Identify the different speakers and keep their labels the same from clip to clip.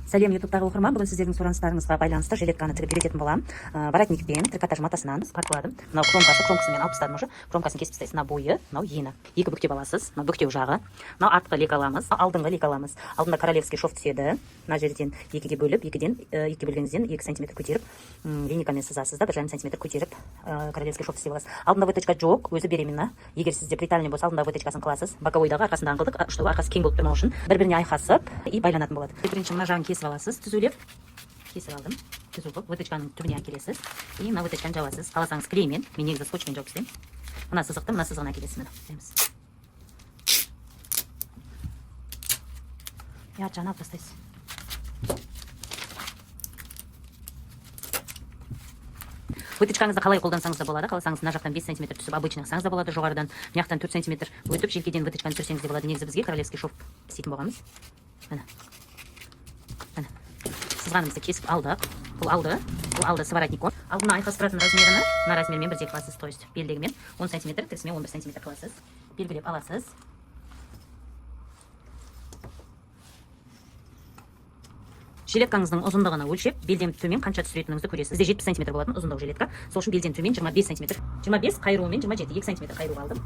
Speaker 1: Сәлем, ютубтағы оқырман! Бүгін сіздердің сұраныстарыңызға байланысты жилетканы тігіп үйрететін боламын. Воротникпен, трикотаж матасынан подкладым. Мынау кромкасы, кромкасын мен алып тастадым уже. Кромкасын кесіп тастайсыз. Мына бойы, мынау ені. Екі бүктеп аласыз. Мынау бүктеу жағы. Мынау артқы лекал аламыз, алдыңғы лекал аламыз. Алдында королевский шов түседі. Мына жерден екіге бөліп, екіден, екіге бөлгеніңізден 2 сантиметр көтеріп, линейкамен сызасыз да, 1,5 сантиметр көтеріп, королевский шов істеп аласыз. Алдында выточка жоқ, өзі беременна. Егер сізде приталенный болса, алдында выточкасын қыласыз. Боковойдағы арқасындағы қылдық, чтобы арқасы кең болып тұрмау үшін, бір біріне айқасып и байланатын болады. Бірінші мына жағын кесіп аласыз, түзулеп кесіп алдым. Түзу қылып выточканың түбіне әкелесіз и мына выточканы жабасыз. Қаласаңыз, клеймен, мен негізі скотчпен жауып тастаймын. Мына сызықты мына сызығына әкелесіз. Міне, істейміз. И арт жағын алып тастайсыз. Выточкаңызды қалай қолдансаңыз да болады. Қаласаңыз, мына жақтан 5 сантиметр түсіп, обычный қылсаңыз да болады, жоғарыдан мына жақтан 4 сантиметр өтіп, желкеден выточканы түсірсеңіз де болады. Негізі бізге королевский шов істейтін болғанбыз. Міне, міне, сызғанымызды кесіп алдық. Бұл алды, бұл алды с воротником. Алдына айқастыратын размеріні мына размермен бірдей қыласыз, то есть белдігімен 10 сантиметр, тігісімен 11 сантиметр қыласыз, белгілеп аласыз. Жилеткаңыздың ұзындығына өлшеп, белден төмен қанша түсіретініңізді көресіз. Бізде 70 сантиметр болатын ұзындығы жилетка. Сол үшін белден төмен 25 сантиметр, 25 қайыруымен 27, 2 сантиметр қайыруға алдым.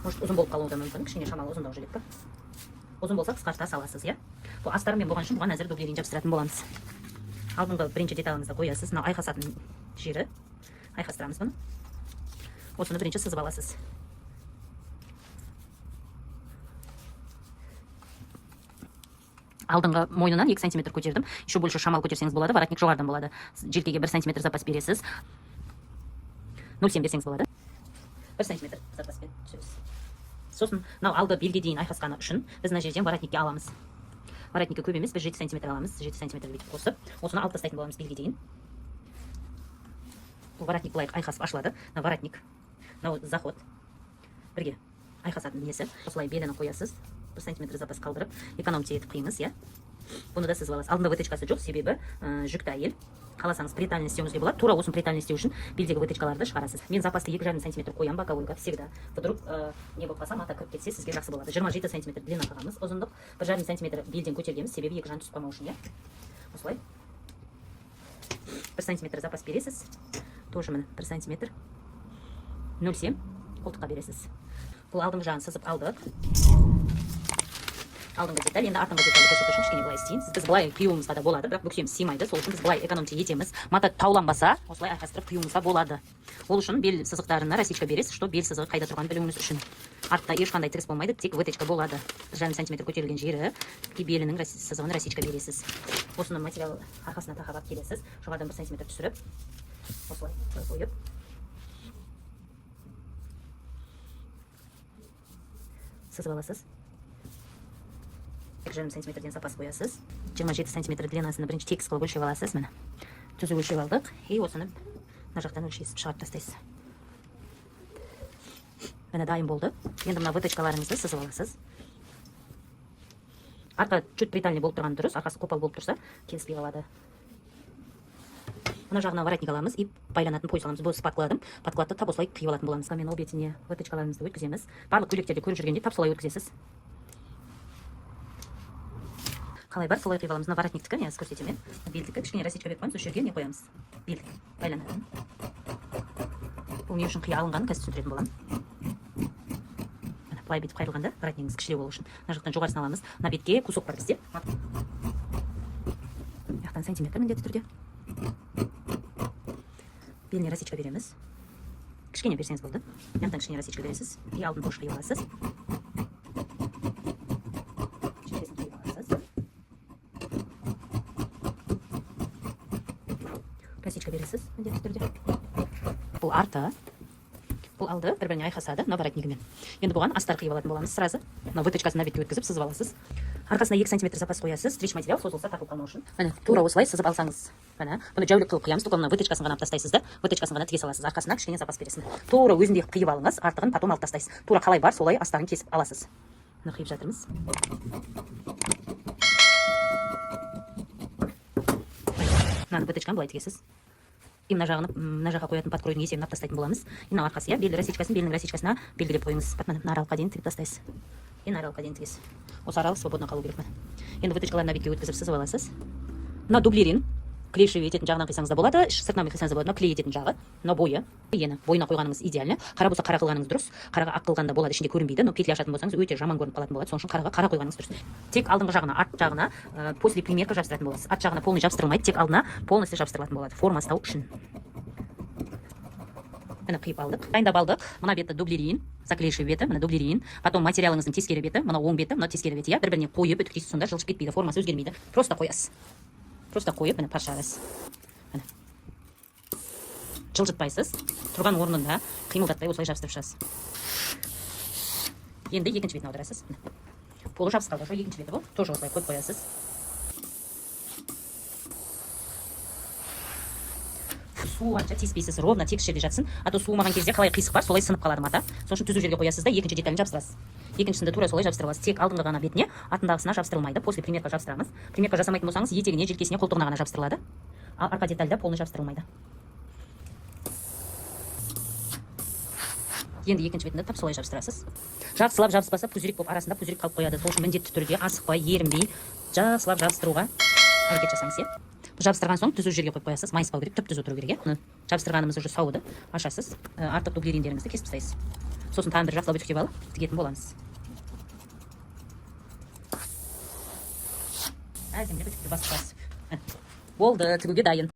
Speaker 1: Может, ұзын болып қалуы да мүмкін, кішкене шамалы ұзындау. Жилетка ұзын болса, қысқарта саласыз, иә. Бұл астарымен болған үшін бұған әзір дублерин жабыстыратын боламыз. Алдыңғы бірінші деталіңізді қоясыз. Мынау айқасатын жері, айқастырамыз бұны. Осыны бірінші сызып аласыз. Алдыңғы мойнынан 2 сантиметр көтердім, еще больше шамалы көтерсеңіз болады. Воротник жоғарыдан болады. Желкеге 1 сантиметр запас бересіз, 0,7 берсеңіз болады. 1 сантиметр запаспен түсіресіз. Сосын мынау алды белге дейін айқасқаны үшін біз мына жерден воротникке аламыз. Воротникі көп емес, біз 7 сантиметр аламыз. 7 сантиметр бүйтіп қосып, осыны алып тастайтын боламыз белге дейін. Бұл воротник былай айқасып ашылады. Мына воротник, мынау заход, бірге айқасатын несі. Осылай беліні қоясыз, 1 сантиметр запас қалдырып, экономить етіп қиыңыз, иә. Бұны да сызып аласыз. Алдында выточкасы жоқ, себебі жүкті әйел. Қаласаңыз, приталенный істеуіңізге болады. Тура осыны приталенный істеу үшін белдегі выточкаларды шығарасыз. Мен запасты 2,5 сантиметр қоямын боковойға всегда. Вдруг не болып қалса, мата кіріп кетсе, сізге жақсы болады. 27 сантиметр длина қылғанбыз ұзындық, 1,5 сантиметр белден көтергенбіз, себебі екі жан түсіп қалмау үшін, иә. Осылай 1 сантиметр запас бересіз тоже. Міне, 1 сантиметр, 0,7 қолтыққа бересіз. Бұл алдыңғы жағын сызып алдық, алдыңғы деталь. Енді артыңғы детальді көрсету үшін кішкене былай істейміз. Біз былай қиюымызға да болады, бірақ бүксеміз сыймайды. Сол үшін біз былай экономить етеміз. Мата тауланбаса, осылай айқастырып қиюымызға болады. Ол үшін бел сызықтарына рассечка бересіз, что бел сызығы қайда тұрғанын білуіңіз үшін. Артта ешқандай тігіс болмайды, тек выточка болады. 1,5 сантиметр көтерілген жері и белінің сызығын рассечка бересіз. Осыны материал арқасына тақап алып келесіз. Жоғарыдан 1 сантиметр түсіріп, осылай қойып, сызып аласыз. 2,5 сантиметрден запас қоясыз. 27 сантиметр длинасını бірінші тегіс қылып өлшеп аласыз. Міне, түзу өлшеп алдық. И осыны мына жақтан өлшейсіз, шығарып тастайсыз. Міне, дайын болды. Енді мына выточкаларыңызды сызып аласыз. Арқа чуть приталенный болып тұрғаны дұрыс, арқасы қопал болып тұрса, келіспей қалады. Мына жағына воротник аламыз и байланатын пояс аламыз. Бұл подкладым. Подкладты тап осылай қиып алатын боламыз. Мен ол бетіне выточкаларымызды өткіземіз. Барлық көйлектерде көріп жүргенде тап солай өткізесіз. Қалай бар, солай қиып аламыз. Мына воротниктікі, мен қазір көрсетемін. Иә, белдікі кішкене рассечка беріп қоямыз. Осы жерге не қоямыз? Бел байланатын. Бұл не үшін қия алынғанын қазір түсіндіретін боламын. Міне, былай бүйтіп қайырылғанда, воротнигіңіз кішілеу болу үшін мына жақтан жоғарысын аламыз. Мына бетке кусок бар бізде. Мына жақтан сантиметр міндетті түрде. Беліне рассечка береміз, кішкене берсеңіз болды. Мына жақтан кішкене рассечка бересіз и алдын тоже қиып аласыз, шекесін қиып аласыз, рассечка бересіз міндетті түрде. Бұл арты, бұл алды, бір біріне айқасады мына воротнигімен. Енді бұған астар қиып алатын боламыз. Сразу мына выточкасын мына бетке өткізіп, сызып аласыз. Арқасына 2 сантиметр запас қоясыз, стрейч материал созылса, тартылып қалмау үшін. Міне, тура осылай сызып алсаңыз. Міне, бұны жәулік қылып қиямыз. Только мына выточкасын ғана алып тастайсыз да, выточкасын ғана тіге саласыз. Арқасына кішкене запас бересіз. Тура өзіндей қиып алыңыз, артығын потом алып тастайсыз. Тура қалай бар, солай астарын кесіп аласыз. Міне, қиып жатырмыз. Мынаны, выточканы былай тігесіз и мына жағын, мына жаққа қоятын подкройдың есебін алып тастайтын боламыз. И мына арқасы, иә, бел рассечкасын, белінің рассечкасына белгілеп қойыңыз. Міне, мына аралыққа дейін тігіп тастайсыз и мына аралыққа дейін тігесіз. Осы аралық свободно қалу керек. Міне, енді выточкаларын мына бетке өткізіп, сызып аласыз. Мына дублерин клей ететін жағынан қисаңыз да болады, сыртынан қисаңыз да болады. Мынау клей ететін жағы, мынау бойы, ені. Бойына қойғаныңыз идеально. Қара болса, қара қылғаныңыз дұрыс. Қараға ақ қылғанда болады, ішінде көрінбейді, но петля ашатын болсаңыз, өте жаман көрініп қалатын болады. Сол үшін қараға қара қойғаныңыз дұрыс. Тек алдыңғы жағына, арт жағына после примерка жабыстыратын боласыз. Арт жағына полный жабыстырылмайды, тек алдына полностью жабыстырылатын болады форма ұстау үшін. Міне, қиып алдық, дайындап алдық. Мына беті дублерин, заклеивший беті, міне, дублерин. Потом материалыңыздың тескері беті, мынау оң беті, мынау тескері беті, иә. Бір біріне қойып үтіктейсіз, сонда жылжып кетпейді, формасы өзгермейді. Просто қоясыз, просто қойып, міне, пар шығарасыз. Міне, жылжытпайсыз, тұрған орнында қимылдатпай осылай жабыстырып шығасыз. Енді екінші бетін аударасыз. Міне, полы жабысып қалды уже, екінші беті бұл. Тоже осылай қойып қоясыз. Суығанша тиіспейсіз, ровно тегіс жерде жатсын, а то суымаған кезде қалай қисық бар, солай сынып қалады мата. Сол үшін түзу жерге қоясыз да, екінші деталін жабыстырасыз. Екіншісін де тура солай жабыстырып аласыз. Тек алдыңғы ғана бетіне, артындағысына жабыстырылмайды. После примерка жабыстырамыз. Примерка жасамайтын болсаңыз, етегіне, желкесіне, қолтығына ғана жабыстырылады, ал арқа детальда полный жабыстырылмайды. Енді екінші бетін де тап солай жабыстырасыз. Жақсылап жабыспаса, пузырик болып, арасында пузырик қалып қояды. Сол үшін міндетті түрде асықпай, ерінбей, жақсылап жабыстыруға әрекет жасаңыз, иә. Жабыстырған соң түзу жерге қойып қоясыз, майыспау керек, түп түзу тұру керек, иә. Міне, жабыстырғанымыз уже сауыды. Ашасыз, артық дублериндеріңізді кесіп тастайсыз. Сосын тағы бір жақсылап үтіктеп алып тігетін боламыз. Әдемілеп үтікті басып қоясыз. Міне, болды, тігуге дайын.